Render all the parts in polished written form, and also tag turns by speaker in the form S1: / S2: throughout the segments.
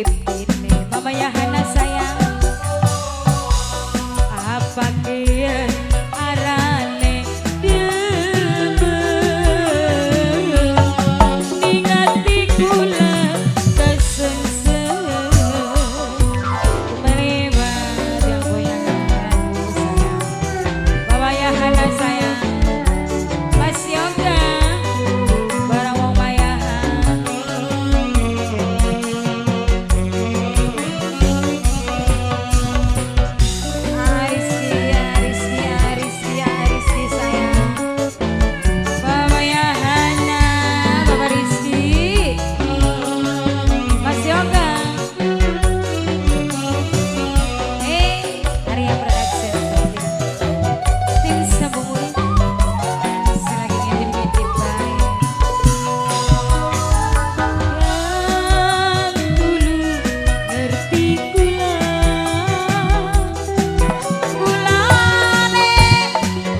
S1: pipine. Mama Yahana sayang, apa kiye arane demen ning ati kula kesengsem. Melewat yang goyangan sayang, Mama Yahana sayang, Mas Yoga barang wong mayahan. Ariski, Ariski, Ariski, Ariski sayang, Mama Yahana, Bapak Rizky, Mas Yoga. Hey, Arya Production, tim Sabumuri, selagi ngintip-ngintip bae. Yang dulu ngerti kula, kulane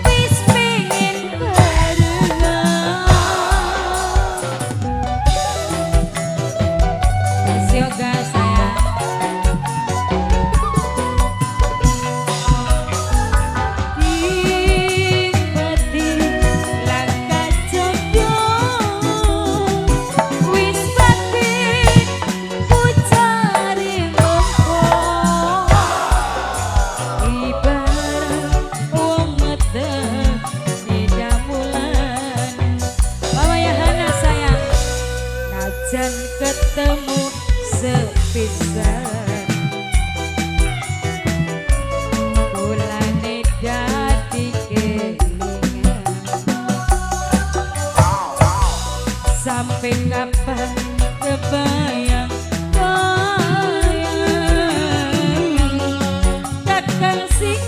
S1: wis pengen barengan. Mas Yoga sayang, Nikmati langkah jodoh, wis batin ku cari mengko. Ibarat wong meteng damulan. Mama Yahana sayang, najan ketemu sepisan, kulane dadi kelingan. Sampai kapan kebayang bayang kakang sing